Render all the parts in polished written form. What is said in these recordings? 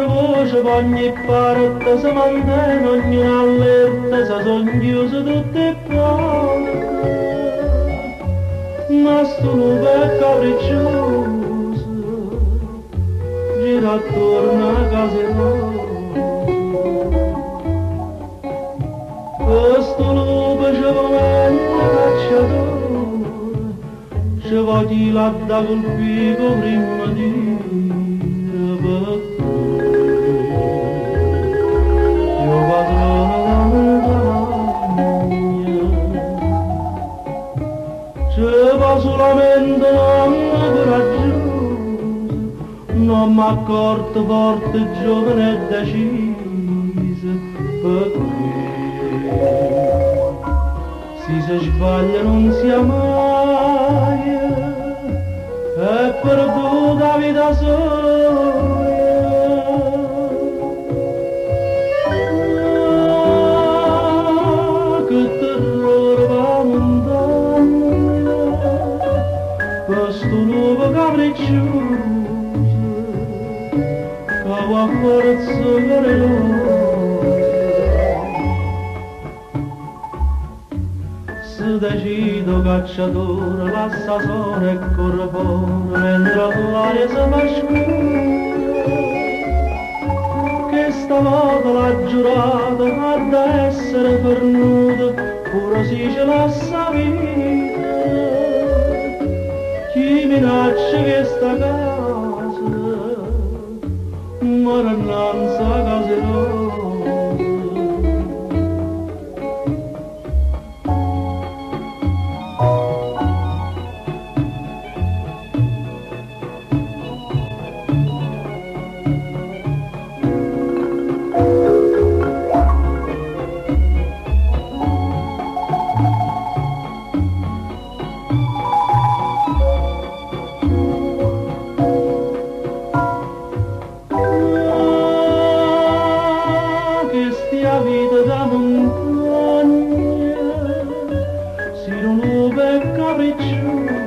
corre voce per ogni parte, si mantiene ognuno allerta, si sono chiuse tutte le porte. Ma sto lupo è capriccioso, gira attorno a casa nostra. Questo lupo ci vuole cacciatore, ci va di là da colpire prima di perché io padrone la montagna, ci va solamente un uomo coraggioso, non mi accorto forte, giovane e deciso, perché se si sbaglia non sia mai, è perduta vita sola. Ah, che terrore va montagna, questo lupo capriccioso, che va a forza velenosa. Se decido cacciatore, lascia sola e corre fuori, mentre l'aria si fa scura, che stavolta l'ha giurata, ha da essere pernuta, pure se ce lascia vita. Chi minaccia questa casa, muore innanzi a casa nostra. Ah, che stia vita da montagna, se non lupo è capriccioso,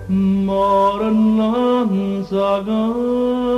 muore innanzi a casa.